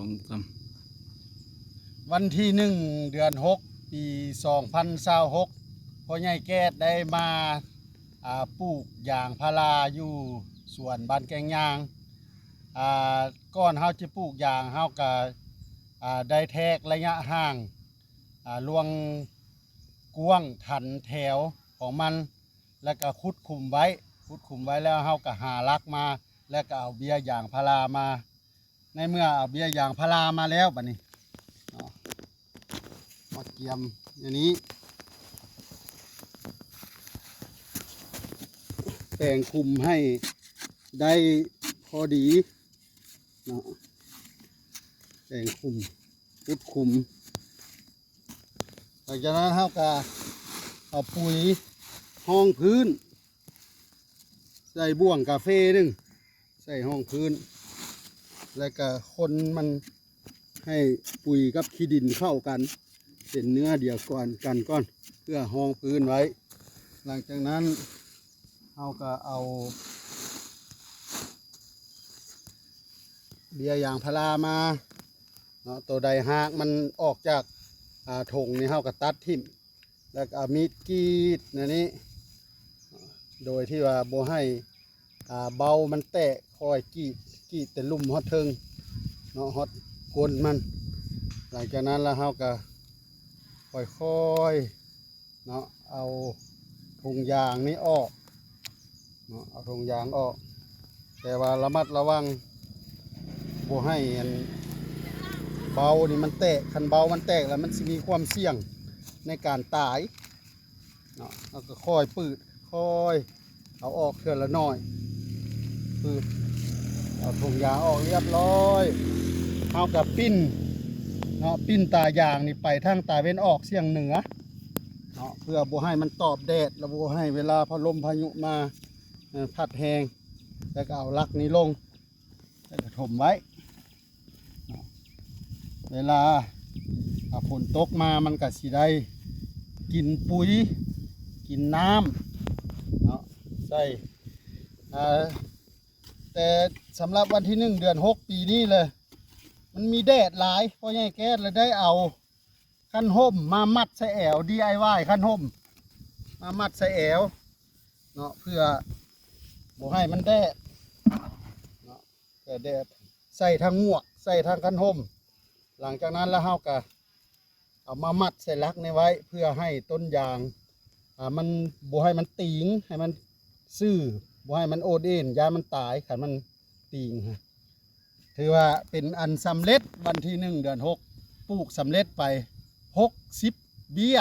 ສອງ ສາມ ວັນທີໜຶ່ງ ເດືອນຫົກ ປີສອງພັນຊາວຫົກ ພໍ່ໃຫຍ່ແກ້ດໄດ້ມາ ອ່າ ປູກຢາງພາລາຢູ່ສວນບ້ານແກ້ງຍາງ. ອ່າ ກ່ອນເຮົາຈະປູກຢາງ ເຮົາກະ ອ່າ ໄດ້ແທກໄລຍະຫ່າງ ອ່າ ລວງກວ້າງຖັນແຖວຂອງມັນ ແລ້ວກະຂຸດຂຸມໄວ້ ຂຸດຂຸມໄວ້ແລ້ວເຮົາກະຫາຫຼັກມາ ແລ້ວກະເອົາເບ້ຍຢາງພາລາມາ. ໃນເມື່ອເອົາເບ້ຍຢາງພາລາມາແລ້ວ ບາດນີ້ເນາະ ມາກຽມອັນນີ້ ແປງຂຸມໃຫ້ໄດ້ພໍດີເນາະ ແປງຂຸມ ຂຸດຂຸມ. ຫຼັງຈາກນັ້ນເຮົາກະເອົາປຸຍຮອງພື້ນ ໃສ່ບ່ວງກາເຟໜຶ່ງ ໃສ່ຮອງພື້ນ ແລ້ວກະຄົນມັນໃຫ້ປຸຍກັບຂີ້ດິນເຂົ້າກັນ ເປັນເນື້ອດຽວກັນກ່ອນ ເພື່ອຮອງພື້ນໄວ້. ຫຼັງຈາກນັ້ນເຮົາກະເອົາເບ້ຍຢາງພາລາມາເນາະ ໂຕໃດຮາກມັນອອກຈາກ ອ່າ ຖົງນີ້ ເຮົາກະຕັດຖິ້ມ ແລ້ວກະເອົາມີດກຣີດແນວນີ້ ໂດຍທີ່ວ່າບໍ່ໃຫ້ ອ່າ ເບົາມັນແຕກ ຄ່ອຍກຣີດ ກຣີດແຕ່ລຸ່ມຮອດເທິງເນາະ ຮອດກົ້ນມັນ. ຫຼັງຈາກນັ້ນລະເຮົາກະຄ່ອຍໆເນາະ ເອົາຖົງຢາງນີ້ອອກເນາະ ເອົາຖົງຢາງອອກ ແຕ່ວ່າລະມັດລະວັງບໍ່ໃຫ້ອັນເບົານີ້ມັນແຕກ ຄັນເບົາມັນແຕກລະມັນຊິມີຄວາມສ່ຽງໃນການຕາຍເນາະ. ເຮົາກະຄ່ອຍປືດ ຄ່ອຍເອົາອອກເທື່ອລະໜ້ອຍ ປືດ ເອົາຖົງຢາງອອກລຽບຮ້ອຍ ເຮົາກະປິ່ນເນາະ ປິ່ນຕາຢາງນີ້ໄປທາງຕາເວັນອອກສ່ຽງເໜືອເນາະ ເພື່ອບໍ່ໃຫ້ມັນຕອບແດດ ແລະບໍ່ໃຫ້ເວລາພາລົມພາຍຸມາ ເອີ ພັດແຮງ ແລ້ວກະເອົາຫຼັກນີ້ລົງ ແລ້ວກະຖົມໄວ້ເນາະ ເວລາ ອ່າ ຝົນຕົກມາມັນກະຊິໄດ້ກິນປຸຍ ກິນນ້ຳເນາະ ໃສ່ ອ່າ ແຕ່ສຳລັບວັນທີໜຶ່ງ ເດືອນຫົກ ປີນີ້ເລີຍ ມັນມີແດດຫຼາຍ ພໍ່ໃຫຍ່ແກ້ດລະໄດ້ເອົາຄັນຮົ່ມມາມັດໃສ່ແອວ ດີໄອວາຍ ຄັນຮົ່ມມາມັດໃສ່ແອວເນາະ ເພື່ອບໍ່ໃຫ້ມັນແດດເນາະ ເພື່ອແດດ ໃສ່ທັງໝວກ ໃສ່ທັງຄັນຮົ່ມ. ຫຼັງຈາກນັ້ນລະເຮົາກະເອົາມາມັດໃສ່ຫຼັກນີ້ໄວ້ ເພື່ອໃຫ້ຕົ້ນຢາງ ອ່າ ມັນ ບໍ່ໃຫ້ມັນຕີງ ໃຫ້ມັນຊື່ ບໍ່ໃຫ້ມັນໂອດເອນ ຢ້ານມັນຕາຍ ຄັນມັນຕີງ ຖືວ່າເປັນອັນສຳເລັດ ວັນທີໜຶ່ງ ເດືອນຫົກ ປູກສຳເລັດໄປຫົກສິບເບ້ຍ